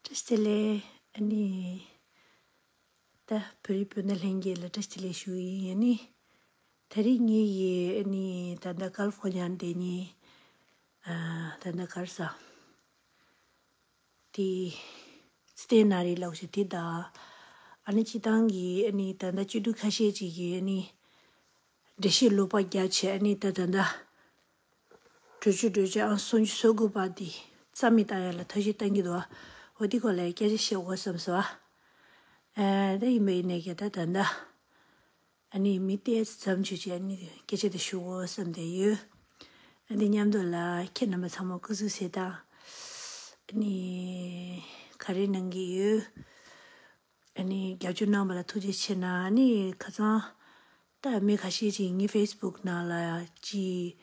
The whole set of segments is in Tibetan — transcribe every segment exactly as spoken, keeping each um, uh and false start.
བཀྲ་ཤིས་བདེ་ལེགས། ཨ་ནི། ད་བོད་རིགས་སྤུན་ཟླ་ལྷན་རྒྱས་ལ་བཀྲ་ཤིས་བདེ་ལེགས་ཞུ་ཡི་ཡིན། ཨ་ནི། ད་རིང་ངེད་ཀྱི་ཨ་ནི་ད་ལྟ་ཀ་ལི་ཧྥོར་ནི་ཡར་བསྡད་མཁན་ཨ་ད་ལྟ་ག་རེ་ཟ། དེ་ཚེ་བརྟན་ན་རེ་ལབ་ཤག་དེ་དང་། ཨ་ནི་སྤྱིར་བཏང་གི་ཨ་ནི་ད་ལྟ་སྤྱི་འཐུས་ཁ་ཤས་ཅིག་གིས་ཨ་ནི་འགྲེལ་བཤད་ལོག་པ་བརྒྱབ་བྱས། ཨ་ནི་ད་ད་ལྟ་བྲོས་བྱོལ་བྲོས་བྱོལ་ཨང་སུམ་ཅུ་སོ་དགུ་པ་དེ་རྩ་མེད་བཏང་ཡ་ལ་ཐབས་ཤེས་བཏང་གི་འདུག་བ། འོ་དེ་སྐོར་ལ་སྐད་ཆ་བཤད་དགོས་བསམ་སོང་བ། ཨ་ད་ཡིན་པ་ཡིན་ནའི་གི་ད་ད་ལྟ། ཨ་ནི་མི་ཏོག་ཙམ་ཅིག་བྱས་ཨ་ནི་སྐད་ཆ་དེ་ཞུ་དགོས་བསམ་བསྡད་ཡོད། ཨ་ནི་མཉམ་དུ་ལ་ཁྱེད་རྣམ་པ་ཚང་མ་སྐུ་གཟུགས་གསལ་ཐང་། ཨ་ནི་ག་རེ་གནང་གི་ཡོད། ཨ་ནི་རྒྱབ་སྐྱོར་གནང་བ་ལ་ཐུགས་རྗེ་ཆེ་གནང་། ཨ་ནི་ཁ་སང་ད་མི་ཁ་ཤས་ཅིག་ངའི་ཕེ་སི་བུག་ནང་ལ་ཅིག་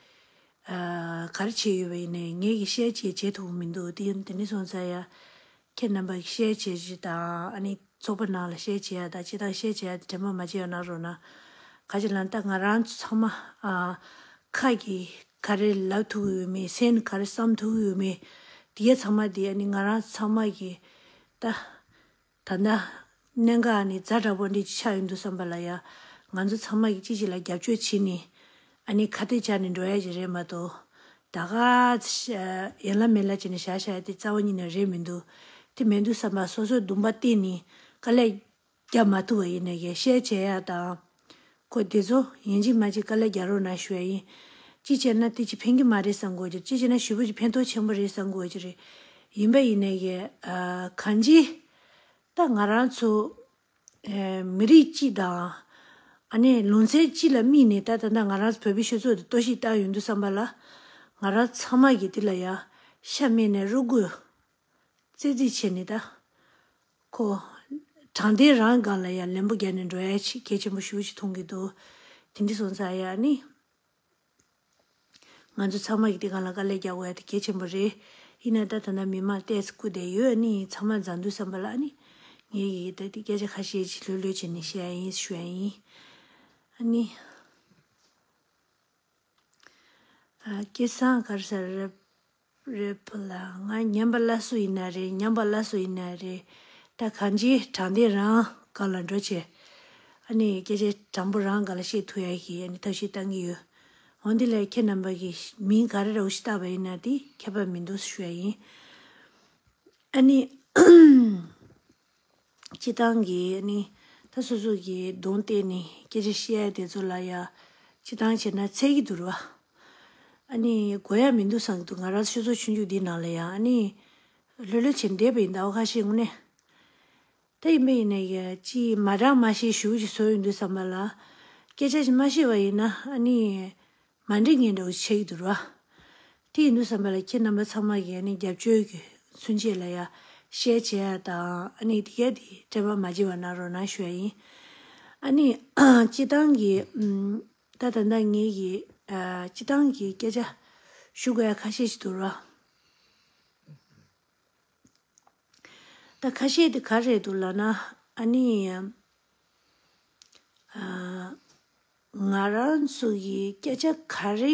ཨ་ག་རེ་བྱས་ཡོད་པ་ཡིན་ནའི་ངས་ཀྱི་ཤེར་བྱས་བྱེད་ཐུབ་མི་འདུག་དེ་དེ་ནས་སོང་ཙང་ཡ། ཁྱེད་རྣམ་པ་ཤེར་བྱེད་རྒྱུ་དང་ཨ་ནི་ཚོགས་པ་ནང་ལ་ཤེར་བྱེད་ཡ་དང་སྤྱིར་བཏང་ཤེར་བྱེད་ཡ་དེ་དྲན་པ་མ་བརྗེད་ཡ་གནང་རོགས་གནང་། ག་ཅི་ལབ་ན་ད་ང་རང་ཚོ་ཚང་མ་ཨ་ཁ་གི་ག་རེ་ལབ་ཐུབ་ཡོད་མེད། སེམས་ནང་ག་རེ་བསམ་ཐུབ་ཡོད་མེད། དེ་ག་ཚང་མ་དེ་ཨ་ནི་ང་རང་ཚང་མ་གི་ད་ད་ལྟ་གནད་འགག་ཨ་ནི་ཛ་དྲག་པོ་འདི་ཅིག་ཆགས་ཡོང་དུས་བསམ་པ་ལ་ཡ། ང་ཚོ་ཚང་མ་གི་གཅིག་གཅིག་ལ་རྒྱབ་སྐྱོར་བྱས་ནས་ཨ་ནི་ཁ་གཏད་བཅག་ནས་འགྲོ་ཡ་ཅིག་རེད་མ་གཏོགས། ད་ག་ཡན་ལ་མེད་ལ་བྱས་ནས་བཞག་བཞག་ཡ་དེ་རྩ་བ་ཉིད་ནས་རེད་མི་འདུག་དེ་མི་འདུག་བསམ་པ་སོ་སོའི་འདུན་པ་བརྟན་ནས་དཀའ་ལས་རྒྱག་མ་ཐུབ་པ་ཡིན་ནའི་གི་ཤེར་བྱེད་ཡ་དང་། ཁོ་དེ་ཚོ་ཡིན་གཅིག་མིན་གཅིག་དཀའ་ལས་རྒྱག་རོགས་གནང་ཞུ་ཡ་ཡིན། གཅིག་བྱས་ན་དེ་ཅིག་ཕན་གྱི་མ་རེད་བསམ་དགོས་ཀྱི་རེད། གཅིག་བྱས་ན་ཞེ་པོ་ཅིག་ཕན་ཐོགས་ཆེན་པོ་རེད་བསམ་དགོས་ཀྱི་རེད། ཡིན་པ་ཡིན་ནའི་གི་ཨ་གང་ཅི། ད་ང་རང་ཚོ་ཨེ་མི་རིགས་གཅིག་དང་ཨ་ནི་ལུང་ཚན་གཅིག་ལ་དམིགས་ནས་ད་ད་ལྟ་ང་རང་ཚོ་བོད་པའི་སྤྱི་ཚོགས་དེ་གཏོར་བཤིག་བཏང་ཡོང་དུས་བསམ་པ་ལ། ང་རང་ཚང་མ་གིས་དེ་ལ་ཡ་ཤ་མེད་ནས་རུ་རྒོད་རྩེ་རྩེ་བྱས་ནས་ད་ཁོ་དྲང་བདེན་རང་སྒང་ལ་ཡ་ལན་པོ་རྒྱག་ནས་འགྲོ་ཡ་ཆེ་གལ་ཆེན་པོ་ཞེ་པོ་ཅིག་མཐོང་གི་འདུག་དེ་འདྲ་སོང་ཙང་ཡ་ཨ་ནི། ང་ཚོ་ཚང་མ་གིས་དེ་སྒང་ལ་དཀའ་ལས་རྒྱག་དགོས་ཡ་དེ་གལ་ཆེན་པོ་རེད། ཡིན་ན་ད་ད་ལྟ་མི་མང་ཏོག་ཙམ་སྐུ་དེ་ཡོད། ཨ་ནི་ཚང་མ་མཛའ་མཐུན་བསམ་པ་ལ་ཨ་ནི་ངས་ཀྱིས་ད་དེ་སྐད་ཆ་ཁ་ཤས་ཅིག་ལྷོད་ལྷོད་བྱས་ནས་བཤད་ཡ་ཡིན་ཞུ་ཡ་ཡིན། ཨ་ནི་ཨ་སྐལ་བཟང་ག་རེ་ཟེར་རེད། རེད་པ་ལ། ང་ཉམས་པ་སླར་གསོ་ཡིན་ན་རེད། ཉམས་པ་སླར་གསོ་ཡིན་ན་རེད། ད་གང་ཅིའི་དྲང་བདེན་རང་སྒང་ལ་འགྲོ་བྱས། ཨ་ནི་སྐད་ཆ་དྲང་པོ་རང་སྒང་ལ་བཤད་ཐུབ་ཡ་གི་ཨ་ནི་ཐབས་ཤེས་བཏང་གི་ཡོད། འོན་ཏེ་ལས་ཁྱེད་རྣམ་པ་གི་མིང་ག་རེ་རེད་ཞིག་བཏགས་པ་ཡིན་ན་དེ་ཁྱད་པར་མི་འདུག་ཞུ་ཡ་ཡིན། ཨ་ནི། སྤྱིར་བཏང་གི་ཨ་ནི་ད་སོ་སོ་གི་གདོང་བལྟས་ནས་སྐད་ཆ་བཤད་ཡ་དེ་ཚོ་ལ་ཡ་སྤྱིར་བཏང་བྱས་ན་འཚེར་གི་འདུག་ར། ཨ་ནི་དགོས་ཡ་མི་འདུག་བསམ་གི་འདུག་ང་རང་ཚོ་སྤྱི་ཚོགས་ཆུང་ཆུང་འདི་ནང་ལ་ཡ་ཨ་ནི་ལྷོད་ལྷོད་བྱས་བསྡད་པ་ཡིན། ཟླ་བ་ཁ་ཤས་སྔོན་ནས། ད་ཡིན་པ་ཡིན་ནའི་ཡ་ཅིག་མ་དྲང་མ་བཤད་ཞུ་ཅིག་བཟོ་ཡོང་དུས་བསམ་པ་ལ། སྐད་ཆ་ཅིག་མ་བཤད་པ་ཡིན་ན་ཨ་ནི། མ་འགྲིག་ངེས་འདྲ་བོ་ཆགས་ཀྱི་འདུག་ར། དེ་ཡིན་དུས་བསམ་པ་ལ་ཁྱེད་རྣམ་པ་ཚང་མ་གིས་ཨ་ནི་རྒྱབ་སྐྱོར་གྱི་ཚུན་ཆད་ལ་ཡ་ཤེར་བྱེད་ཡ་དང་ཨ་ནི་དེ་ག་དེ་དྲན་པ་མ་བརྗེད་པ་གནང་རོགས་གནང་ཞུ་ཡ་ཡིན། ཨ་ནི་སྤྱིར་བཏང་གི་ཨམ་ད་ད་ལྟ་ངེད་ཀྱི་ཨ་སྤྱིར་བཏང་གི་སྐད་ཆ་ཞུ་དགོས་ཡ་ཁ་ཤས་ཤིག་འདུག་ར། ད་ཁ་ཤས་དེ་ག་རེ་འདུག་ལབ་ན། ཨ་ནི། ཨ། ང་རང་ཚོ་གི་སྐད་ཆ་ག་རེ་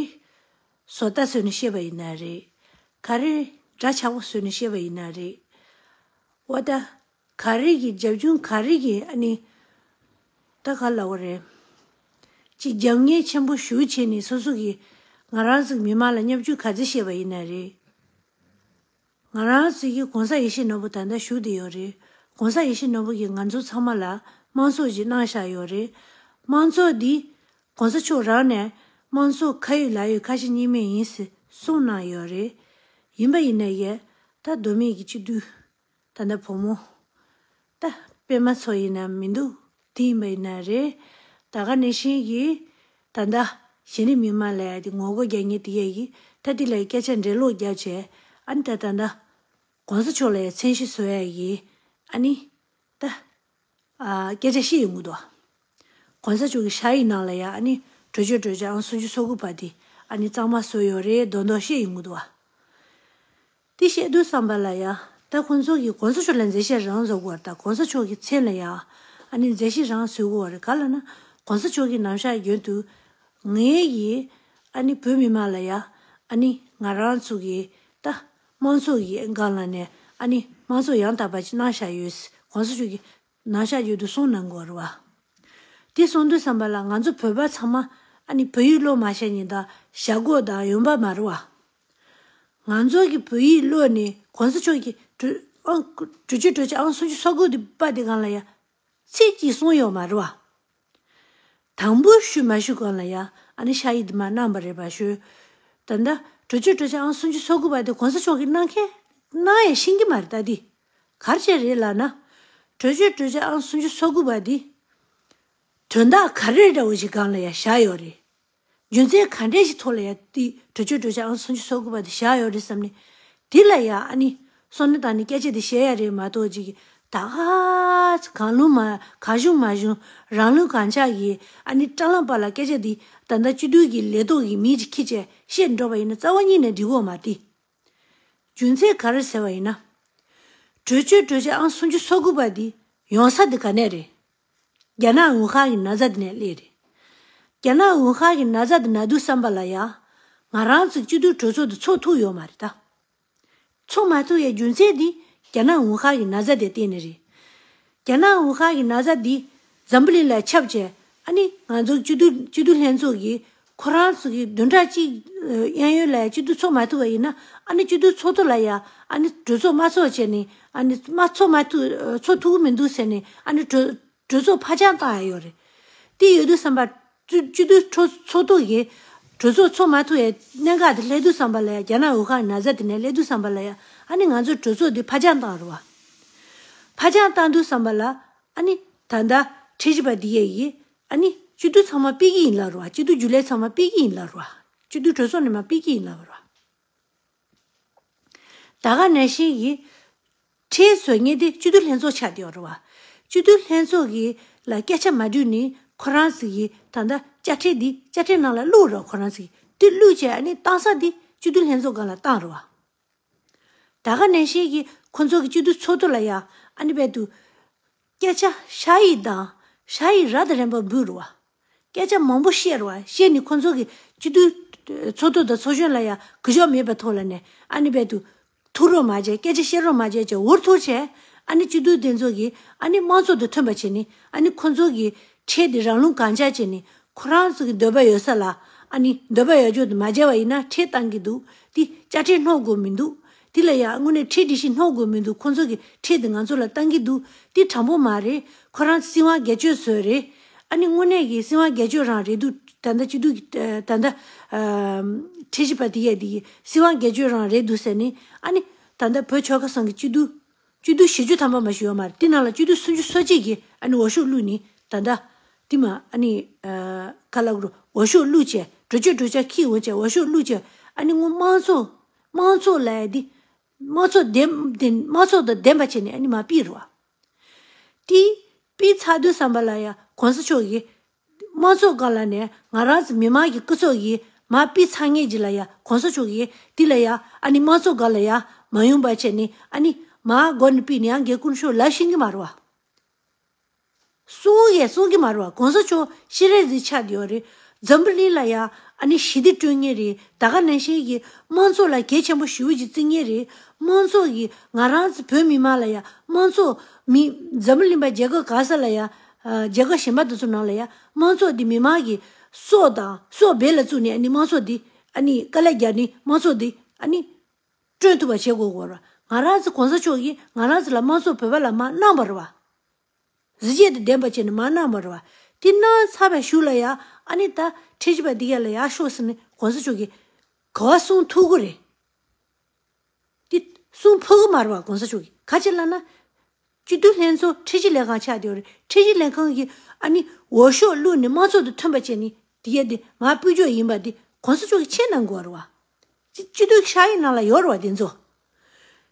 བཟོ་ལྟ་བཟོས་ནས་བཤད་པ་ཡིན་ན་རེད། ག་རེ་འདྲ་ཆགས་པོ་བཟོས་ནས་བཤད་པ་ཡིན་ན་རེད། འོ་ད། ག་རེ་གི་རྒྱབ་ལྗོངས་ག་རེ་གི་ཨ་ནི། ད་ག་ལབ་དགོས་རེད། ཅིག་རྒྱབ་ངལ་ཆེན་པོ་ཞེ་པོ་བྱས་ནས་སོ་སོ་གི་ང་རང་ཚོ་མི་མང་ལ་བརྙས་བཅོས་ག་ཚོད་བཤད་པ་ཡིན་ན་རེད། ང་རང་ཚོ་གི་གོང་ས་ཡིད་བཞིན་ནོར་བུ་ད་ལྟ་བཞུགས་བསྡད་ཡོད་རེད། གོང་ས་ཡིད་བཞིན་ནོར་བུ་གིས་ང་ཚོ་ཚང་མ་ལ་དམངས་གཙོ་ཅིག་གནང་བཞག་ཡོད་རེད། དམངས་གཙོ་འདི་གོང་ས་མཆོག་རང་ནས་དམངས་གཙོ་ཁ་ཡོད་ལག་ཡོད་ཁ་ཞེ་གཉིས་མེད་ཡིན་ཟེར་གསུངས་གནང་ཡོད་རེད། ཡིན་པ་ཡིན་ནའི་ད་མདོ་སྨད་ཀྱི་སྤྱི་འཐུས་ད་ལྟ་བུ་མོ། ད་པད་མ་མཚོ་ཡིན་ན་མི་འདུག་དེ་ཡིན་པ་ཡིན་ན་རེད། ད་ག་ནང་བཞིན་གྱི་ད་ལྟ་གཞན་རིགས་མི་མང་ལ་ཡ་དེ་ངོ་རྒོལ་རྒྱག་མཁན་དེ་གས་ཀྱིས་ད་དེ་ལ་སྐད་ཆ་འགྲེལ་ལོག་བརྒྱབ་བྱས་ཨ་ནི་ད་ད་ལྟ་གོང་ས་མཆོག་ལ་ཡ་མཚན་གཞི་བཟོ་ཡ་གི་ཨ་ནི་ད་ཨ་སྐད་ཆ་བཤད་ཡོང་གི་འདུག་གོང་ས་མཆོག་གི་ཞ་ཡི་ནང་ལ་ཡ་ཨ་ནི་བྲོས་བྱོལ་བྲོས་བྱོལ་ཨང་སུམ་ཅུ་སོ་དགུ་པ་དེ་ཨ་ནི་གཙང་མ་བཟོས་ཡོད་རེད་མདོག་མདོག་བཤད་ཡོང་གི་འདུག་བ། དེ་བཤད་དུས་བསམ་པ་ལ་ཡ། ད་ཁོང་ཚོ་གིས་གོང་ས་མཆོག་ལ་མཛད་བཤད་རང་བཟོ་དགོས་རེད། ད་གོང་ས་མཆོག་གི་མཚན་ལ་ཡ། ཨ་ནི་མཛད་བཤད་རང་བཟོ་དགོས་རེད། ག་ལབ་ན། གོང་ས་མཆོག་གིས་ནམ་ཞག་རྒྱུན་དུ། ངའི་ཡི། ཨ་ནི་བོད་མི་མང་ལ་ཡ། ཨ་ནི་ང་རང་ཚོ་གི། ད། དམངས་གཙོ་གི་སྒང་ལ་ནས། ཨ་ནི་དམངས་གཙོ་ཡང་དག་པ་ཅིག་གནང་བཞག་ཡོད། གོང་ས་མཆོག་གིས་གནང་བཞག་ཡོད་དུ་གསུངས་གནང་དགོས་རེད་བ། དེ་གསུང་དུས་ཙམ་པ་ལ་ང་ཚོ་བོད་པ་ཚང་མ་ཨ་ནི་བོད་ཡིག་ཀློག་མ་ཤེས་མཁན་དང་བྱ་རྒོད་དང་ཡོང་པ་མ་རེད་བ། ང་ཚོ་གི་བོད་ཡིག་ཀློག་ནས་གོང་ས་མཆོག་གིས་གྲོས་ཨང་གྲོས་ཆོད་གྲོས་ཆོད་ཨང་སུམ་ཅུ་སོ་དགུ་དེ་པ་དེ་སྒང་ལ་ཡ་ཚིག་གཅིག་གསུངས་ཡོད་མ་རེད་བ། དང་པོ་ཞུ་མ་ཞུ་སྒང་ལ་ཡ་ཨ་ནི་ཤ་ཡིག་དེ་མ་གནང་བ་རེད་པ་ཞུ། ད་ལྟ་གྲོས་ཆོད་གྲོས་ཆོད་ཨང་སུམ་ཅུ་སོ་དགུ་པ་དེ་གོང་ས་མཆོག་གིས་གནང་མཁན་གནང་ཡ་ཤེས་ཀྱི་མ་རེད། ད་འདི་ག་རེ་བྱས་རེད་ལབ་ན། གྲོས་ཆོད་གྲོས་ཆོད་ཨང་སུམ་ཅུ་སོ་དགུ་པ་འདི་དོན་དག་ག་རེ་འདྲ་བོ་ཞིག་སྒང་ལ་ཡ་བཞག་ཡོད་རེད། རྒྱུ་མཚན་ག་འདྲས་ཞིག་ཐོག་ལ་ཡ་དེ་གྲོས་ཆོད་གྲོས་ཆོད་ཨང་སུམ་ཅུ་སོ་དགུ་པ་དེ་བཞག་ཡོད་རེད་བསམ་ནས། དེ་ལ་ཡ་ཨ་ནི་སོ་ནི་དང་ནི་སྐད་ཆ་དེ་བཤད་ཡ་རེད་མ་གཏོགས་ཅིག་ད་ག་གང་ལུང་མ་གང་བྱུང་མ་བྱུང་རང་ལུགས་གང་ཆགས་ཀྱི་ཨ་ནི་བཀྲ་ལམ་པ་ལ་སྐད་ཆ་དེ་ད་ལྟ་སྤྱི་འཐུས་ཀྱི་ལས་ཐོག་གི་མི་ཅིག་ཁྱེད་ཅག་བཤད་འགྲོ་བ་ཡིན་ན་རྩ་བ་ཉིད་ནས་འགྲིག་གི་ཡོད་མ་རེད། རྒྱུ་མཚན་ག་རེ་ཟེར་བ་ཡིན་ན། གྲོས་ཆོད་གྲོས་ཆོད་ཨང་སུམ་ཅུ་སོ་དགུ་པ་འདི་ཡོང་ས་འདི་ག་ནས་རེད། རྒྱ་ནག་ཝུ་ཧན་གྱི་ན་ཚ་འདི་ནས་སླེབས་རེད། རྒྱ་ནག་ཝུ་ཧན་གྱི་ན་ཚ་འདི་ན་དུས་ཙམ་པ་ལ་ཡ། ང་རང་ཚོའི་སྤྱི་འཐུས་གྲོས་ཚོགས་འདི་ཚོགས་ཐུབ་ཡོད་མ་རེད་ད། ཚོགས་མ་ཐུབ་ཡའི་རྒྱུ་མཚན་འདི་རྒྱ་ནག་ཝུ་ཧན་གྱི་ན་ཚ་དེ་བརྟེན་ནས་རེད། རྒྱ་ནག་ཝུ་ཧན་གྱི་ན་ཚ་འདི་འཛམ་བུ་གླིང་ལ་ཁྱབ་བྱས། ཨ་ནི་ང་ཚོ་སྤྱི་འཐུས་སྤྱི་འཐུས་ལྷན་ཚོགས་ཀྱིས་ཁོ་རང་ཚོ་གི་བདུན་ཕྲག་གཅིག་གཡས་གཡོན་ལ་སྤྱི་འཐུས་ཚོགས་མ་ཐུབ་པ་ཡིན་ན། ཨ་ནི་སྤྱི་འཐུས་ཚོགས་ཐོག་ལ་ཡ་ཨ་ནི་གྲོས་ཚོགས་མ་ཚོགས་བྱས་ནས། ཨ་ནི་མ་ཚོགས་མ་ཐུབ་ཚོགས་ཐུབ་ཀྱི་མི་འདུག་ཟེར་ནས་ཨ་ནི་གྲོས་གྲོས་ཚོགས་ཕར་འགྱངས་བཏང་ཡ་ཡོད་རེད། དེ་ཡོད་དུས་ཙམ་པ་སྤྱི་སྤྱི་འཐུས་ཚོགས་ཚོགས་ཐོག་གི་གྲོས་ཚོགས་ཚོགས་མ་ཐུབ་པའི་གནད་འགག་དེ་སླེབས་དུས་ཙམ་པ་ལ་ཡ། རྒྱ་ནག་ཝུ་ཧན་ན་ཚ་དེ་ནས་སླེབས་དུས་ཙམ་པ་ལ་ཡ། ཨ་ནི་ང་ཚོ་གྲོས་ཚོགས་དེ་ཕར་འགྱངས་བཏང་རེད་བ། ཕར་འགྱངས་བཏང་དུས་ཙམ་པ་ལ་ཨ་ནི་ད་ལྟ་ཁྲི་བཞི་པ་འདི་ཡས་ཡིས་ཨ་ནི་སྤྱི་འཐུས་ཚང་མ་ཕུད་ཀྱི་ཡིན་ལབ་རེད་བ། སྤྱི་འཐུས་རྒྱུན་ལས་ཚང་མ་ཕུད་ཀྱི་ཡིན་ལབ་རེད་བ། སྤྱི་འཐུས་གྲོས་ཚོགས་ནས་མར་ཕུད་ཀྱི་ཡིན་ལབ་རེད་བ། ད་ག་ནང་བཞིན་གྱི་ཁྲལ་བཟོ་མཁན་དེ་སྤྱི་འཐུས་ལྷན་ཚོགས་ཆགས་བསྡད་ཡོད་རེད་བ། སྤྱི་འཐུས་ལྷན་ཚོགས་ཀྱི་ལ་སྐད་ཆ་མ་དྲིས་ནས་ཁོ་རང་ཚོ་གིས་ད་ལྟ་དཔྱ་ཁྲལ་འདི་དཔྱ་ཁྲལ་ནང་ལ་བླུགས་རེད། ཁོ་རང་ཚོ་གིས་དེ་བླུགས་བྱས་ཨ་ནི་བཏང་ས་འདི་སྤྱི་འཐུས་ལྷན་ཚོགས་སྒང་ལ་བཏང་རེད་བ། ད་ག་ནང་བཞིན་གྱི་ཁོ་ཚོ་གི་སྤྱི་འཐུས་ཚོགས་གཙོ་ལ་ཡ་ཨ་ནི་རྦད་དུ་སྐད་ཆ་ཤ་ཡིག་དང་ཤ་ཡིག་ར་དང་རིམ་པ་འབུལ་རེད་བ། སྐད་ཆ་མང་པོ་བཤད་རེད་བ། བཤད་ནས་ཁོ་ཚོ་གི་སྤྱི་འཐུས་ཚོགས་གཙོ་དང་ཚོགས་གཞོན་ལ་ཡ་གུས་ཞབས་མེད་པའི་ཐོག་ལ་ནས་ཨ་ནི་རྦད་དུ་ཐུག་རོགས་མ་བྱས། སྐད་ཆ་བཤད་རོགས་མ་བྱས་བྱས་འུར་ཐུག་བྱས། ཨ་ནི་སྤྱི་འཐུས་དེ་ཚོ་གིས་ཨ་ནི་དམངས་གཙོ་དང་མཐུན་པ་བྱས་ནས་ཨ་ནི་ཁོ་ཚོ་གི་ཁྲལ་དེ་རང་ལུགས་གང་ཆགས་བྱས་ནས། ཁོ་རང་ཚོ་གི་འདོད་པ་ཡོད་ས་ལ་ཨ་ནི་འདོད་པ་ཡོད་ཅོག་དེ་མ་བྱས་པ་ཡིན་ན་ཁྲལ་བཏང་གི་འདུག་དེ་དཔྱ་ཁྲལ་སྣོག་དགོས་མི་འདུག་དེ་ལ་ཡང་དངོས་གནས་ཁྲལ་སྒྲིག་གཞི་སྣོག་དགོས་མི་འདུག་ཁོ་ཚོ་གི་ཁྲལ་དེ་ང་ཚོ་ལ་བཏང་གི་འདུག་དེ་དྲང་པོ་མ་རེད། ཁོ་རང་སྲིད་དབང་སྒེར་གཅོད་བཟོས་རེད། ཨ་ནི་དངོས་གནས་ཀྱི་སྲིད་དབང་སྒེར་གཅོད་རང་རེད་འདུག་ད་ལྟ་སྤྱི་འཐུས་ཀྱི་ད་ལྟ་ཁྲི་བཞི་པ་དེ་ཡས་དེ་གི་སྲིད་དབང་སྒེར་གཅོད་རང་རེད་འདུག་ཟེར་ནས། ཨ་ནི་ད་ལྟ་བོད་ཆོལ་ཁ་གསུམ་གྱི་སྤྱི་འཐུས་སྤྱི་འཐུས་བཞི་བཅུ་ཐམ་པ་མ་ཞིག་ཡོད་མ་རེད། དེ་ནང་ལ་སྤྱི་འཐུས་སུམ་ཅུ་སོ་གཅིག་གིས་ཨ་ནི་འོས་ཤོག་བླུགས་ནས་ད་ལྟ་དེ་མ་ཨ་ནི་ཨ་ཁ་ལག་རུ་འོས་ཤོག་བླུགས་བྱས། གྲོས་ཆོད་གྲོས་འཆར་འཁྱེར་འོང་བྱས། འོས་ཤོག་བླུགས་བྱས་ཨ་ནི་སྔོན་དམངས་གཙོ་དམངས་གཙོ་ལབ་ཡ་དེ་དམངས་གཙོ་ལྡན་ལྡན་དམངས་གཙོ་དང་ལྡན་པ་བྱས་ནས་ཨ་ནི་མར་ཕུད་རེད་བ། དེ་ཕུད་ཚར་དུས་ཙམ་པ་ལ་ཡ་གོང་ས་མཆོག་གིས་དམངས་གཙོ་སྒང་ལ་ནས་ང་རང་ཚོ་མི་མང་གི་སྐུ་ཚབ་ཀྱིས་མར་ཕུད་ཚར་ངེས་ཀྱི་ལ་ཡ་གོང་ས་མཆོག་གིས་དེ་ལ་ཡ་ཨ་ནི་དམངས་གཙོ་སྒང་ལ་ཡ་མ་ཡོང་པ་བྱས་ནས། ཨ་ནི་མར་མགོ་ནས་ཕུད་ནས་ཡང་རྒན་སྐུ་ཞབས་ལབ་ཤེས་ཀྱི་མ་རེད་བ། གསུང་ཡས་གསུང་གི་མ་རེད་བ། གོང་ས་མཆོག་སྤྱན་རས་གཟིགས་ཆགས་བསྡད་ཡོད་རེད། འཛམ་བུ་གླིང་ལ་ཡ་ཨ་ནི་ཞི་བདེ་སྐྲུན་མཁན་རེད། ད་ག་ནང་བཞིན་གྱི་དམངས་གཙོ་ལ་གལ་ཆེན་པོ་ཞེ་པོ་ཅིག་བརྩི་མཁན་རེད། དམངས་གཙོ་གིས་ང་རང་ཚོ་བོད་མི་མང་ལ་ཡ་དམངས་གཙོ་མི་འཛམ་བུ་གླིང་པ་རྒྱལ་ཁབ་ག་ས་ལ་ཡ་ཨ་རྒྱལ་ཁབ་གཞན་པ་དེ་ཚོ་ནང་ལ་ཡ་དམངས་གཙོ་འདི་མི་མང་གི་སྲོག་དང་སྲོག་སྦས་ལ་བཙུགས་ནས་ཨ་ནི་དམངས་གཙོ་འདི་ཨ་ནི་དཀའ་ལས་རྒྱག་ནས་དམངས་གཙོ་འདི་ཨ་ནི་སྐྲུན་ཐུབ་པ་བྱེད་དགོས་དགོས་ར། ང་རང་ཚོ་གོང་ས་མཆོག་གིས་ང་རང་ཚོ་ལ་དམངས་གཙོ་བོད་པ་ལ་མར་གནང་བ་རེད་བ། གཟི་བརྗིད་དང་ལྡན་པ་བྱས་ནས་མར་གནང་བ་རེད་བ། དེ་གནང་ཚར་བའི་གཞུག་ལ་ཡ་ཨ་ནི་ད་ཁྲི་བཞི་པ་འདི་ག་ལ་ཡར་ཤོག་ཟེར་ནས་གོང་ས་མཆོག་གིས་ག་བ་གསུང་ཐུབ་ཀྱི་རེད། དེ་གསུང་ཕོད་ཀྱི་མ་རེད་བ། གོང་ས་མཆོག་གིས་ག་ཅི་ལབ་ན། སྤྱི་འཐུས་ལྷན་ཚོགས་ཁྲི་བཞི་ལས་ཁང་ཆགས་བསྡད་ཡོད་རེད། ཁྲི་བཞི་ལས་ཁང་གིས་ཨ་ནི་འོས་ཤོག་བླུགས་ནས་དམངས་གཙོ་དང་མཐུན་པ་བྱས་ནས་དེ་ག་དེ་མར་ཕུད་རྒྱུ་ཡིན་པ་དེ་གོང་ས་མཆོག་གིས་ཤེས་གནང་དགོས་རེད་བ། སྤྱི་སྤྱི་འཐུས་ཤག་ཡིག་ནང་ལ་ཡོད་རེད་བ་དེ་ཚོ།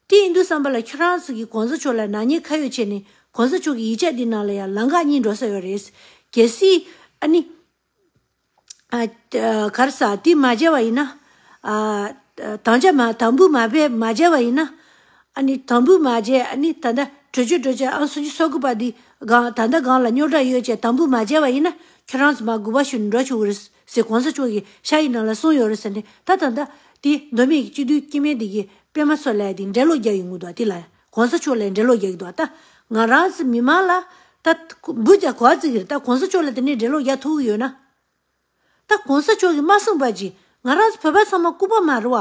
དེ་ཡིན་དུས་ཙམ་པ་ལ་ཁྱོད་རང་ཚོ་གིས་གོང་ས་མཆོག་ལ་ནག་ཉེས་ཁ་གཡོགས་བྱས་ནས་གོང་ས་མཆོག་གི་ཡིག་ཆ་འདི་ནང་ལ་ཡང་ལམ་ཁ་གཉིས་འགྲོ་ས་ཡོད་རེད། གལ་སྲིད་ཨ་ནི་ཨ་ག་རེ་ཟ་དེ་མ་བྱས་པ་ཡིན་ན། ཨ་དམ་བཅའ་མ་དམ་འབུལ་མ་བྱས་མ་བྱས་པ་ཡིན་ན། ཨ་ནི་དམ་འབུལ་མ་བྱས། ཨ་ནི་ད་ལྟ་གྲོས་ཆོད་གྲོས་ཆོད་ཨང་སུམ་ཅུ་སོ་དགུ་པ་འདི་སྒང་ད་ལྟ་སྒང་ལ་རྙོག་དྲ་ཡོད་ཅེས་དམ་འབུལ་མ་བྱས་པ་ཡིན་ན་ཁྱོད་རང་ཚོ་མར་དགོངས་པ་ཞུ་ནས་འགྲོ་ཆོག་གི་རེད་ཟེར་གོང་ས་མཆོག་གིས་ཤག་ཡིག་ནང་ལ་གསུངས་ཡོད་རེད་ཟེར་ནས། ད་ད་ལྟ་དེ་མདོ་སྨད་ཀྱི་སྤྱི་འཐུས་སྐྱེ་དམན་འདི་གིས་དཔེ་མ་སྲོལ་ལས་དེ་འགྲེལ་བློ་རྒྱག་ཡོང་གི་འདུག་དེ་ལ་ གོང་ས་མཆོག་ལ་འགྲེལ་བློ་རྒྱག་གི་འདུག་ད་ང་རང་ཚོ་མི་མང་ལ་ད་འབུ་རྒྱག་གོ་ཙིག་རེད། ད་གོང་ས་མཆོག་ལ་དེ་ནས་འགྲེལ་བློ་རྒྱག་ཐུབ་ཀྱི་ཡོད་ན། ད་གོང་ས་མཆོག་གིས་མ་གསུངས་པ་ཅིག་ང་རང་ཚོ་བོད་པ་ཚང་མ་ལྐུགས་པ་མ་རེད་བ།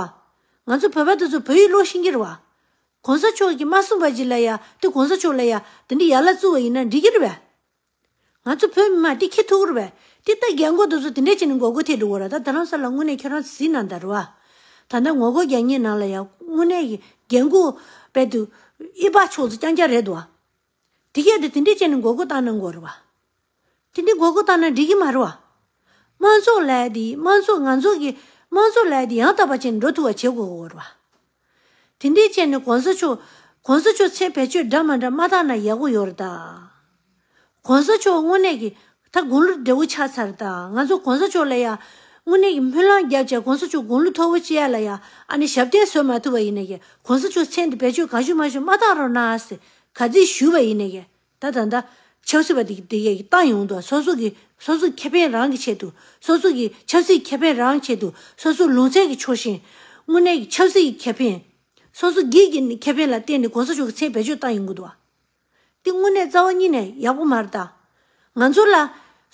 ང་ཚོ་བོད་པ་དེ་ཚོ་བོད་ཡིག་ཀློག་ཤེས་ཀྱི་རེད་བ། གོང་ས་མཆོག་གིས་མ་གསུངས་པ་ཅིག་ལ་ཡ་དེ་གོང་ས་མཆོག་ལ་ཡ་དེ་འདྲ་ཡ་ལ་བཙུགས་པ་ཡིན་ན་འགྲིག་གི་རེད་བས། ང་ཚོ་བོད་མི་མང་དེ་ཁྱི་ཐུག་རུ་བས། དེ་ལྟ་རྒན་གོག་དེ་ཚོ་དེ་འདྲས་བྱས་ནས་མགོ་སྐོར་ཐེབས་འགྲོ་གི་རེད། ད་རྡ་རམ་ས་ལ་དངོས་གནས་ཁྱོད་རང་ཚོ་གཟིགས་གནང་དང་རུ་བ། ད་ལྟ་ངོ་རྒོལ་རྒྱག་མཁན་ནང་ལ་ཡང་དངོས་གནས་ཀྱི་རྒན་གོག་དཔེ་དུ་ཨི་པ་ཕྱོགས་ཚོ་རྐྱང་རྐྱང་རེད་འདུག་བ། དེ་གས་དེ་དེ་འདྲས་བྱས་ནས་མགོ་སྐོར་བཏང་གནང་དགོས་རུ་བ། དེ་འདྲས་མགོ་སྐོར་བཏང་ན་འགྲིག་གི་མ་རུ་བ། དམངས་གཙོ་ལབ་དེ་དམངས་གཙོ་ང་ཚོ་གི་དམངས་གཙོ་ལབ་དེ་ཡང་དག་པ་བྱས་ནས་འགྲོ་ཐུབ་པ་བྱེད་དགོས་དགོས་རུ་བ། དེ་འདྲའི་ཆེད་ནས་གོང་ས་མཆོག་གོང་ས་མཆོག་མཚན་བེད་སྤྱོད་འདྲ་མ་འདྲ་མ་བཏང་ན་ཡག་པོ་ཡོད་རེད་ད། གོང་ས་མཆོག་དངོས་གནས་ཀྱི་ད་དགུང་ལོ་བདེ་བོ་ཆགས་ཚར་ད། ང་ཚོ་གོང་ས་མཆོག་ལ་ཡ་དངོས་གནས་ཀྱི་སྨོན་ལམ་རྒྱབ་བྱས་གོང་ས་མཆོག་དགུང་ལོ་མཐོ་བོ་བྱེད་ཡ་ལ་ཡ་ཨ་ནི་ཞབས་བརྟན་བཟོ་མ་ཐུབ་པ་ཡིན་ན་ཡ་གོང་ས་མཆོག་མཚན་དེ་བེད་སྤྱོད་གང་བྱུང་མང་བྱུང་མ་བཏང་རོགས་གནང་ཟེར་ག་ཚོད་ཞུས་པ་ཡིན་ན་ཡ། ད་ད་ལྟ་ཆབ་སྲིད་པ་དེ་དེ་གས་ཀྱི་བཏང་ཡོང་དུས་སོ་སོ་གི་སོ་སོའི་ཁེ་ཕན་རང་གི་ཆེད་དུ། སོ་སོ་གི་ཆབ་སྲིད་ཁེ་ཕན་རང་ཆེད་དུ། སོ་སོའི་ལུང་ཚན་གྱི་ཕྱོགས་ཞེན། དངོས་གནས་ཀྱི་ཆབ་སྲིད་ཀྱི་ཁེ་ཕན། སོ་སོ་སྒེར་གྱི་ཁེ་ཕན་ལ་བརྟེན་ནས་གོང་ས་མཆོག་གི་མཚན་བེད་སྤྱོད་བཏང་ཡོང་གི་འདུག་བ། དེ་དངོས་གནས་རྩ་བ་ཉིད་ནས་ཡག་པོ་མ་རེད་ད། ང་ཚོ་ལ་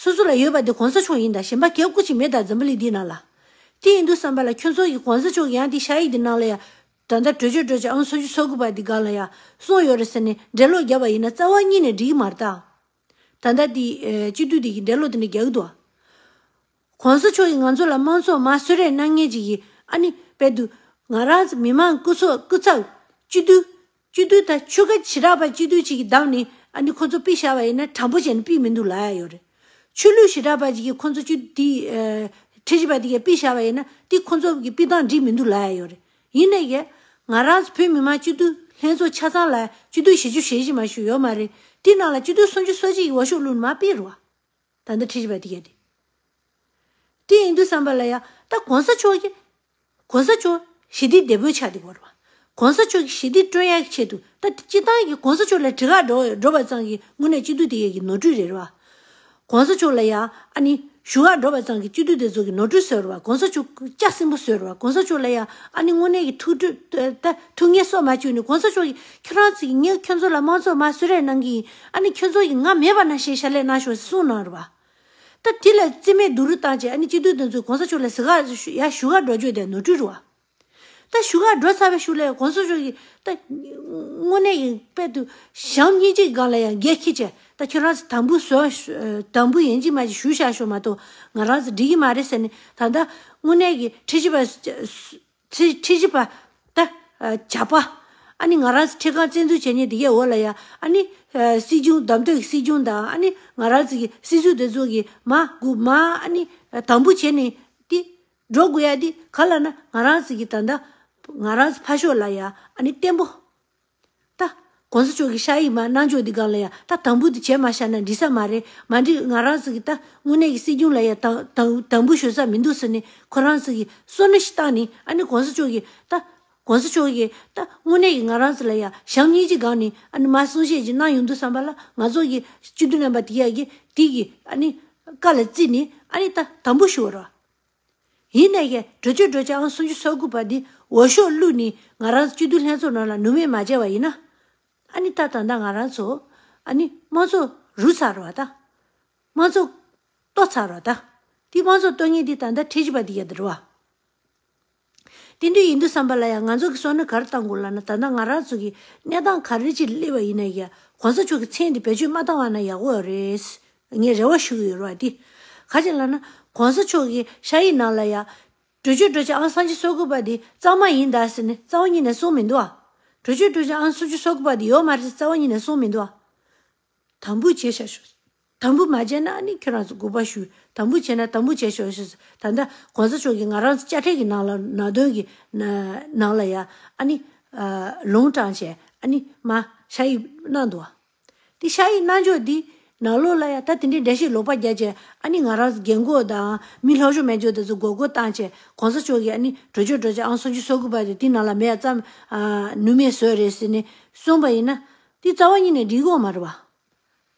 སོ་སོ་ལ་ཡོད་པ་དེ་གོང་ས་མཆོག་ཡིན་ད། གཞན་པ་གལ་སྐུ་ཅིག་མེད་ད་འཛམ་བུ་གླིང་འདི་ནང་ལ། དེ་ཡིན་དུས་བསམ་པ་ལ་ཁྱོད་ཚོ་གི་གོང་ས་མཆོག་གི་ཡང་དེ་ཤ་ཡིག་དེ་ནང་ལ་ཡ། ད་ལྟ་གྲོས་ཆོད་གྲོས་ཆོད་ཨང་སུམ་ཅུ་སོ་དགུ་པ་འདི་སྒང་ལ་ཡ་གསུངས་ཡོད་རེད་ཟེར་ནས་འགྲེལ་བློ་བརྒྱབ་པ་ཡིན་ན་རྩ་བ་ཉིད་ནས་འགྲིག་གི་མ་རེད་ད། ད་ལྟ་འདི་ཨེ་སྤྱི་འཐུས་འདི་གི་འགྲེལ་བློ་དེ་འདྲ་རྒྱག་གི་འདུག་གོང་ས་མཆོག་གིས་ང་ཚོ་ལ་དམངས་གཙོ་མར་གསོལ་རས་གནང་མཁན་ཅིག་གིས་ཨ་ནི་དཔེ་དུ་ང་རང་ཚོ་མི་མང་སྐུ་ཚབ་སྐུ་ཚབ་སྤྱི་འཐུས་སྤྱི་འཐུས་དང་ཆོལ་ཁ་བྱེ་བྲག་པ་སྤྱི་འཐུས་ཅིག་གིས་བདམས་ནས་ཨ་ནི་ཁོ་ཚོ་ཕུད་བཞག་པ་ཡིན་ན་དྲང་པོ་བྱས་ནས་ཕུད་མི་འདུག་ལབ་ཡ་ཡོད་རེད། ཆོས་ལུགས་བྱེ་བྲག་པ་ཅིག་གིས་ཁོ་ཚོ་སྤྱི་འཐུས་དེ་ཨེ་ཁྲི་ཞི་པ་དེ་གས་ཕུད་བཞག་པ་ཡིན་ན་དེ་ཁོ་ཚོ་གི་ཕུད་སྟངས་འགྲིག་མི་འདུག་ལབ་ཡ་ཡོད་རེད། ཡིན་ནའི་ང་རང་ཚོ་བོད་མི་མང་སྤྱི་འཐུས་ལྷན་ཚོགས་ཆ་ཚང་ལ་སྤྱི་འཐུས་བཞི་བཅུ་ཞེ་བཞི་མ་ཞུ་ཡོད་མ་རེད། དེ་ནང་ལ་སྤྱི་འཐུས་སུམ་ཅུ་སོ་གཅིག་གི་འོས་ཤོག་བླུགས་ནས་མར་ཕུད་རེད་བ། ད་ལྟ་ཁྲི་ཞི་པ་དེ་གས་དེ། དེ་ཡིན་དུས་བསམ་པ་ལ་ཡ་ད་གོང་ས་མཆོག་གིས་གོང་ས་མཆོག་ཞི་བདེ་སྡེ་དཔོན་ཆགས་བསྡད་ཡོད་རེད་བ། གོང་ས་མཆོག་གིས་ཞི་བདེ་བསྐྲུན་ཡག་གི་ཆེད་དུ་ད་སྤྱི་བཏང་གི་གོང་ས་མཆོག་ལ་གྲི་ཁ་འགྲོ་འགྲོ་བ་ཙམ་གྱིས་དངོས་གནས་སྤྱི་འཐུས་དེ་གས་ཀྱི་ནོར་འཁྲུལ་རེད་རེད་བ། གོང་ས་མཆོག་ལ་ཡ་ཨ་ནི་ཞུ་ག་འགྲོ་བ་ཙམ་གྱིས་སྤྱི་འཐུས་དེ་ཚོ་གི་ནོར་འཁྲུལ་བཟོས་རེད་བ། གོང་ས་མཆོག་སྐྱག་སྲིན་པོ་བཟོས་རེད་བ། གོང་ས་མཆོག་ལ་ཡ་ཨ་ནི་དངོས་གནས་ཀྱི་ཐུགས་ཁྲོ་ད་ཐུགས་ངལ་གསོ་མ་བཅུག་ནས་གོང་ས་མཆོག་གིས་ཁྱོད་རང་ཚོ་གི་ངས་ཁྱོད་ཚོ་ལ་དམངས་གཙོ་མར་གསོལ་རས་གནང་གི་ཡིན། ཨ་ནི་ཁྱོད་ཚོ་གིས་ང་མེད་པ་ནང་བཞིན་ཕྱག་ལས་གནང་ཤོག་ཟེར་གསུངས་གནང་རེད་བ། ད་དེ་ལ་རྩིས་མེད་སྡུག་རུས་བཏང་བྱས་ཨ་ནི་སྤྱི་འཐུས་དེ་ཚོས་གོང་ས་མཆོག་ལ་ཟི་ག་ཡ་ཞུ་ག་འགྲོ་རྒྱུ་དེ་ནོར་འཁྲུལ་རེད་བ། ད་ཞུ་ག་འགྲོ་ཚར་བའི་གཞུག་ལ་གོང་ས་མཆོག་གིས་ད་དངོས་གནས་ཀྱི་དཔེ་དུ་ཞག་གཉིས་གཅིག་སྒང་ལ་ཡང་འགན་འཁྱེར་བྱས་ད་ཁྱོད་རང་ཚོ་དམ་འབུ་བཟོ་དམ་འབུ་ཡིན་གཅིག་མ་གཅིག་ཞུ་བཞག་ཤོག་མ་གཏོགས་ང་རང་ཚོ་འགྲིག་གི་མ་རེད་ཟེར་ནས་ད་ལྟ་དངོས་གནས་ཀྱི་ཁྲི་ཞི་པ་ཁྲི་ཁྲི་ཞི་པ་ད་ཇག་པ་ཨ་ནི་ང་རང་ཚོ་ཁྲི་ཁང་བཙན་འཛུལ་བྱས་ཉེན་དེ་གའི་འོག་ལ་ཡ་ཨ་ནི་སྲིད་སྐྱོང་བདམས་ཐོན་གྱི་སྲིད་སྐྱོང་དང་ཨ་ནི་ང་རང་ཚོ་གི་སྲིད་ཟུར་དེ་ཚོ་གིས་མ་སྒུག་མ་ཨ་ནི་དམ་འབུ་བྱས་ནས་དེ། འགྲོ་དགོས་ཡ་འདི་ག་ལབ་ན་ང་རང་ཚོ་གི་ད་ལྟ་ང་རང་ཚོ་ཕར་ཕྱོགས་ལ་ཡ་ཨ་ནི་བརྟན་པོ། ད་གོང་ས་མཆོག་གི་ཤ་ཡིག་མ་གནང་ཕྱོགས་འདི་སྒང་ལ་ཡ་ད་དམ་འབུ་འདི་བྱས་མ་བཞག་ན་འགྲིག་ས་མ་རེད། མ་འགྲིག་ང་རང་ཚོ་གི་ད་དངོས་གནས་ཀྱི་སྲིད་སྐྱོང་ལ་ཡ་དམ་དམ་དམ་འབུ་ཞུ་ས་མི་འདུག་ཟེར་ནས་ཁོ་རང་ཚོ་གི་བསམ་བློ་ཞིག་བཏང་ནས་ཨ་ནི་གོང་ས་མཆོག་གི་ད་གོང་ས་མཆོག་གི་ད་དངོས་གནས་ཀྱི་ང་རང་ཚོ་ལ་ཡ་ཞག་གཉིས་ཀྱི་སྒང་ནས་ཨ་ནི་མ་གསུང་བཤད་ཅིག་གནང་ཡོང་དུས་ཙམ་པ་ལ་ང་ཚོ་གི་སྤྱི་འཐུས་རྣམ་པ་དེ་ཡ་གི་དེ་གི་ཨ་ནི་བཀའ་ལ་བརྩིས་ནས་ཨ་ནི་ད་དམ་འབུ་ཞུ་བ་རེད། ཡིན་ནའི་གྲོས་ཆོད་གྲོས་ཆོད་ཨང་སུམ་ཅུ་སོ་དགུ་པ་འདི་འོས་ཤོག་བླུགས་ནས་ང་རང་ཚོ་སྤྱི་འཐུས་ལྷན་ཚོགས་ནང་ལ་ནུས་མེད་མ་བྱས་པ་ཡིན་ན། ཨ་ནི་ད་ད་ལྟ་ང་རང་ཚོ་ཨ་ནི་དམངས་གཙོ་རུལ་ཚར་བ་དང་། དམངས་གཙོ་གཏོར་ཚར་བ་དང་། དེ་དམངས་གཙོ་གཏོར་མཁན་དེ་ད་ལྟ་ཁྲི་ཞི་པ་དེ་ཡ་དེ་རེད་བ། དེ་འདྲ་ཡིན་དུས་ཙམ་པ་ལ་ཡང་ང་ཚོ་གི་བསམ་བློ་ག་རེ་བཏང་དགོས་ལབ་ན། ད་ལྟ་ང་རང་ཚོ་གི་གནས་སྟངས་ག་རེ་ཅིག་སླེབས་པ་ཡིན་ན་ཡང་གོང་ས་མཆོག་གི་མཚན་དེ་བེད་སྤྱོད་མ་བཏང་བ་ན་ཡག་པོ་རེད། ངས་རེ་བ་ཞུ་གི་ཡོད་རེད་བ། དེ་ག་ཅིག་ལབ་ན་གོང་ས་མཆོག་གི་ཤ་ཡིག་ནང་ལ་ཡང་གྲོས་ཆོད་གྲོས་ཆོད་ཨང་སུམ་ཅུ་སོ་དགུ་པ་དེ་གཙང་མ་ཡིན་ད་ཟེར་ནས་རྩ་བ་ཉིད་ནས་གསུངས་མི་འདུག་ཨ། གྲོས་ཆོད་གྲོས་ཆོད་ཨང་སུམ་ཅུ་སོ་དགུ་པ་དེ་ཡོད་མ་རེད་ཟེར་རྩ་བ་ཉིད་ནས་གསུངས་མི་འདུག་ཨ། དམ་འབུ་བྱས་བཞག་ཤོག་དམ་འབུ་མ་བྱས་ན་ཨ་ནི་ཁྱོད་རང་ཚོ་དགོངས་པ་ཞུ། དམ་འབུ་བྱས་ན་དམ་འབུ་བྱས་ཤོག་ཞུ། ད་ལྟ་གོང་ས་མཆོག་གིས་ང་རང་ཚོ་དཔྱ་ཁྲལ་གྱི་ནང་ལ་ནང་དོན་གྱི་ནང་ལ་ཡ་ཨ་ནི་ལུང་དྲངས་བྱས་ཨ་ནི་མ་ཤ་ཡིག་གནང་འདུག་བ། དེ་ཤ་ཡིག་གནང་ཕྱོགས་འདི་ནང་ལོགས་ལ་ཡ་ད་དེ་འདྲའི་འགྲེལ་བཤད་ལོག་པ་རྒྱག་བྱས་ཨ་ནི་ང་རང་ཚོ་རྒན་གོག་དང་མི་ལྷོ་ཕྱོགས་མེད་ཕྱོགས་དེ་ཚོ་མགོ་སྐོར་བཏང་བྱས་གོང་ས་མཆོག་གིས་ཨ་ནི་གྲོས་ཆོད་གྲོས་ཆོད་ཨང་སུམ་ཅུ་སོ་དགུ་པ་དེ་དེ་ནང་ལ་མེད་ཙམ་ནུས་མེད་བཟོས་རེད་ཟེར་ནས་གསུངས་པ་ཡིན་ན་དེ་རྩ་བ་ཉིད་ནས་འགྲིག་གི་ཡོད་མ་རེད་བ།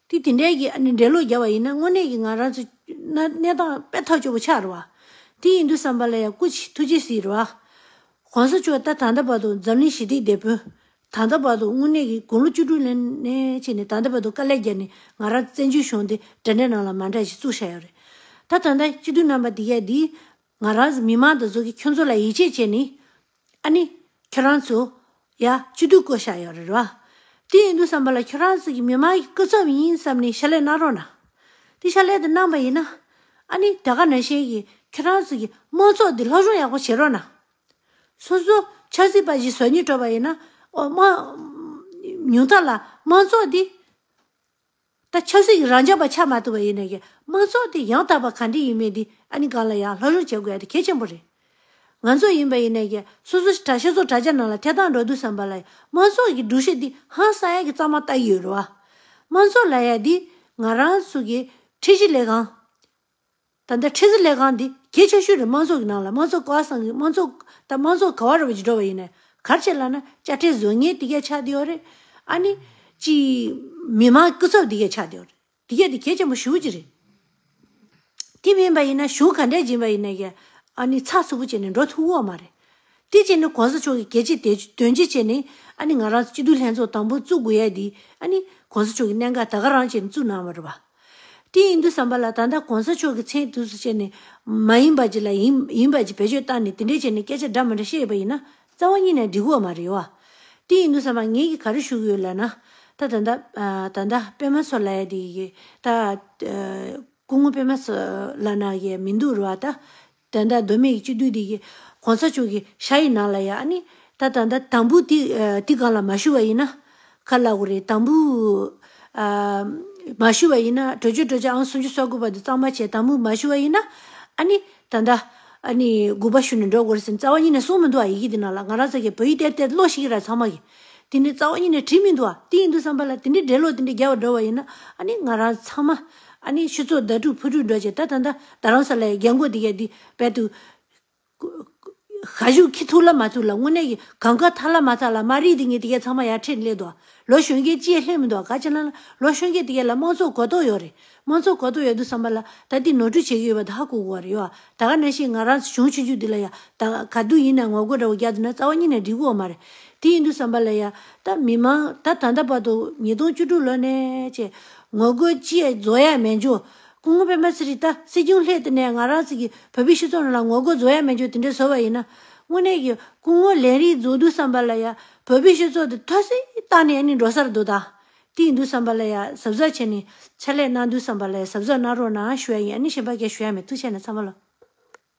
དེ་དེ་འདྲའི་གི་ཨ་ནི་འགྲེལ་བློ་བརྒྱབ་པ་ཡིན་ན་དངོས་གནས་ཀྱི་ང་རང་ཚོ་གནས་གནས་སྟངས་དཔེ་ཐག་ཆོད་པོ་ཆགས་རེད་བ། དེ་ཡིན་དུས་ཙམ་པ་ལ་ཡང་སྐུ་མཁྱེན་ཐུགས་རྗེ་གཟིགས་རེད་བ། གོང་ས་མཆོག་ད་ད་ལྟ་བར་དུ་འཛམ་གླིང་ཞི་བདེའི་དེད་དཔོན། ད་ལྟ་བར་དུ་དངོས་གནས་ཀྱི་དགུང་ལོ་བཅུ་དྲུག་ལོན་ནས་བྱས་ནས་ད་ལྟ་བར་དུ་དཀའ་ལས་བརྒྱབ་ནས་ང་རང་བཙན་བྱོལ་གཞུང་དེ་འདྲ་འདྲ་ནང་ལ་མ་འདྲ་ཞིག་བཙུགས་བཞག་ཡོད་རེད། ད་ད་ལྟ་སྤྱི་འཐུས་རྣམ་པ་འདི་གས་འདི་ང་རང་མི་མང་དེ་ཚོ་གིས་ཁྱོད་ཚོ་ལ་ཡིད་ཆེས་བྱས་ནས། ཨ་ནི། ཁྱོད་རང་ཚོ་ཡ་སྤྱི་འཐུས་བསྐོ་བཞག་ཡོད་རེད་བ། དེ་ཡིན་དུས་ཙམ་པ་ལ་ཁྱོད་རང་ཚོ་གི་མི་མང་གི་སྐུ་ཚབ་ཡིན་བསམ་ནས་ཕྱག་ལས་གནང་རོགས་གནང་། དེ་ཕྱག་ལས་དེ་གནང་པ་ཡིན་ན། ཨ་ནི་དེ་ག་ནང་བཞིན་གྱི་ཁྱོད་རང་ཚོ་གི་དམངས་གཙོ་འདི་སློབ་སྦྱོང་ཡག་པོ་བྱེད་རོགས་གནང་། སོ་སོ་ཆབ་སྲིད་པ་ཞིག་བཟོ་སྙིང་བྲོ་བ་ཡིན་ན། ཨོ་དམངས་ཉུང་མཐའ་ལ་དམངས་གཙོ་འདི། ད་ཆབ་སྲིད་ཀྱི་རང་རྐྱ་པ་ཆགས་མ་ཐུབ་པ་ཡིན་ནའི་གི་དམངས་གཙོ་དེ་ཡང་དག་པ་ག་འདྲ་ཡིན་མིན་དེ་ཨ་ནི་སྒང་ལ་ཡང་སློབ་སྦྱོང་བྱེད་དགོས་ཡ་དེ་གལ་ཆེན་པོ་རེད། ང་ཚོ་ཡིན་པ་ཡིན་ནའི་གི་སོ་སོ་དྲ་ཤེས་ཚོགས་དྲ་རྒྱ་ནང་ལ་ཐད་གཏོང་འགྲོ་དུས་ཙམ་པ་ལ་དམངས་གཙོ་གི་སྒྲོམ་གཞི་འདི་ཧང་སང་ཡ་གི་གཙང་མ་ལྟ་གི་ཡོད་རེད་བ། དམངས་གཙོ་ལབ་ཡ་འདི་ང་རང་ཚོ་གི་ཁྲིམས་ཞིབ་ལས་ཁང་། ད་ལྟ་ཁྲིམས་ཞིབ་ལས་ཁང་འདི་གལ་ཆེ་ཤོས་རེད། དམངས་གཙོ་གི་ནང་ལ་དམངས་གཙོ་ག་བ་སང་གི་དམངས་གཙོ་ད་དམངས་གཙོ་ག་བ་རེད་བ་ཅིག་འགྲོ་བ་ཡིན་ནའི་ག་རེ་བྱེད་ལབ་ན་དཔྱ་ཁྲལ་བཟོ་མཁན་དེ་གས་ཆགས་བསྡད་ཡོད་རེད། ཨ་ནི་ཅི་མི་མང་སྐུ་ཚབ་དེ་གས་ཆགས་བསྡད་ཡོད་རེད། དེ་གས་དེ་གལ་ཆེན་པོ་ཞེ་པོ་ཅིག་རེད། དེ་མིན་པ་ཡིན་ན་གཞུང་ག་འདྲས་ཡིན་པ་ཡིན་ནའི་གི་ཨ་ནི་ཚགས་ཚུད་པོ་བྱས་ནས་འགྲོ་ཐུབ་ཀྱི་ཡོད་མ་རེད། དེ་བྱས་ནས་གོང་ས་མཆོག་གིས་གལ་ཆེ་དེ་དོན་གཅིག་བྱས་ནས་ཨ་ནི་ང་རང་ཚོ་སྤྱི་འཐུས་ལྷན་ཚོགས་དང་པོ་བཙུགས་དགོས་ཡ་དེ་ཨ་ནི་གོང་ས་མཆོག་གིས་གནད་འགག་ད་ག་རང་བྱས་ནས་བཙུགས་གནང་བ་རེད་བ། དེ་ཡིན་དུས་ཙམ་པ་ལ་ད་ལྟ་གོང་ས་མཆོག་གི་མཚན་དུས་སུ་བྱས་ནས་མ་ཡིན་པ་ཅིག་ལ་ཡིན་ཡིན་པ་ཅིག་བེད་སྤྱོད་བཏང་ནས་དེ་འདྲས་བྱས་ནས་སྐད་ཆ་འདྲ་མི་འདྲ་བཤད་ཡོད་པ་ཡིན་ན་རྩ་བ་ཉིད་ནས་འགྲིག་གི་ཡོད་མ་རེད་བ། དེ་ཡིན་དུས་ཙམ་པ་ངེད་ཀྱིས་ག་རེ་ཞུ་གི་ཡོད་ལབ་ན། ད་ད་ལྟ་ཨ་ད་ལྟ་པད་མ་མཚོ་ལབ་ཡ་དེ་གི་ད་ཨ་སྐུ་ངོ་པད་མ་མཚོ་ལབ་ན་ཡ་མི་འདུག་རེད་བ་ད། ད་ལྟ་མདོ་སྨད་ཀྱི་སྤྱི་འཐུས་དེ་གི་གོང་ས་མཆོག་གི་ཞལ་ཡི་ནང་ལ་ཡ་ཨ་ནི་ད་ད་ལྟ་དང་པོ་དེ་ཨ་དེ་སྒང་ལ་མ་ཞུ་བ་ཡིན་ན། ག་ལབ་དགོས་རེད། དང་པོ་ཨ་མ་ཞུ་བ་ཡིན་ན་གྲོས་ཆོད་གྲོས་ཆོད་ཨང་སུམ་ཅུ་སོ་དགུ་པ་དེ་གཙང་མ་བྱས་དང་པོ་མ་ཞུ་བ་ཡིན་ན་ཨ་ནི་ད་ལྟ་ཨ་ནི་དགུ་པ་ཞུ་ནས་འགྲོ་དགོས་རེད་ཟེར་ནས་རྩ་བ་ཉིད་ནས་གསུངས་མི་འདུག་ཨ་ཡི་གེ་དེ་ནང་ལ། ང་རང་ཚོ་གི་བོད་ཡིག་དེབ་དེ་ཀློག་ཤེས་ཀྱི་ར་ཚང་མ་གི་དེ་ནི་རྩ་བ་ཉིད་ནས་བྲིས་མི་འདུག་ཨ། དེ་ཡིན་དུས་ཙམ་པ་ལ་དེ་འདྲའི་འགྲེལ་ལོག་དེ་འདྲའི་རྒྱབ་པ་འགྲོ་བ་ཡིན་ན་ཨ་ནི་ང་རང་ཚང་མ་ཨ་ནི་སྤྱི་ཚོགས་ཟླ་དྲུག་ཕུ་དྲུག་འགྲོ་བྱས་ད་ད་ལྟ་རྡ་རམ་ས་ལའི་རྒྱལ་མགོ་དེ་གས་དེ་བལ་དུ་ཁ་ཤུགས་ཁྱི་ཐུག་ལ་མ་ཐུག་ལ་དངོས་གནས་ཀྱི་གང་ག་ཐ་ལ་མ་ཐ་ལ་མ་རིག་དེ་ངས་དེ་གས་ཚང་མ་ཡར་ཁྲིད་སླེབས་འདུག་ལོ་གཞོན་སྐྱེས་ཅིའི་སླེབས་མི་འདུག་ག་ཅི་ན་ལོ་གཞོན་སྐྱེས་དེ་གས་ལ་དམངས་གཙོ་གོ་རྟོགས་ཡོད་རེད། དམངས་གཙོ་གོ་རྟོགས་ཡོད་དུས་ཙམ་པ་ལ་ད་དེ་ནོར་འཁྲུལ་བྱེད་ཀྱི་ཡོད་པ་ད་ཧ་གོ་དགོས་པ་རེད་ཡོད། ད་ག་ནང་བཞིན་ང་རང་གཞུང་ཆུང་ཆུང་འདི་ལ་ཡ་ད་ག་དུས་ཡིན་ན་ངོ་རྒོལ་འདྲ་བོ་རྒྱག་འདུག་ན་རྩ་བ་ཉིད་ནས་འགྲིག་གི་ཡོད་མ་རེད། དེ་ཡིན་དུས་ཙམ་པ་ལ་ཡ་ད་མི་མང་ད་ད་ལྟ་བར་དུ་ཉིས་སྟོང་བཅུ་དྲུག་ལོ་ནས་བྱས་ངོ་རྒོལ་ཅི་ཡ་རྫོགས་ཡ་མེད་འཇོག་སྐུ་ངོ་པད་མ་ཚེ་རིང་ད་སྲིད་སྐྱོང་སླེབས་དེ་ནས་ང་རང་ཚོ་གི་བོད་པའི་སྤྱི་ཚོགས་ནང་ལ་ངོ་རྒོལ་རྫོགས་ཡ་མེད་འཇོག་དེ་འདྲ་བཟོ་བ་ཡིན་ན་དངོས་གནས་ཀྱི་སྐུ་ངོ་ལས་རིང་རྫོགས་དུས་ཙམ་པ་ལ་ཡ་བོད་པའི་སྤྱི་ཚོགས་དེ་ཐོ་སི་བཏང་ནས་ཨ་ནི་འགྲོ་ས་རེད་འདུག་ད། དེ་ཡིན་དུས་ཙམ་པ་ལ་ཡ་གཟབ་གཟབ་བྱས་ནས་ཕྱག་ལས་གནང་དུས་ཙམ་པ་ལ་ཡ་གཟབ་གཟབ་གནང་རོགས་གནང་ཞུ་ཡ་ཡིན། ཨ་ནི་གཞན་པ་སྐད་ཞུ་ཡ་མེད། ཐུགས་རྗེ་ཆེ་ན་ཚང་མ་ལ།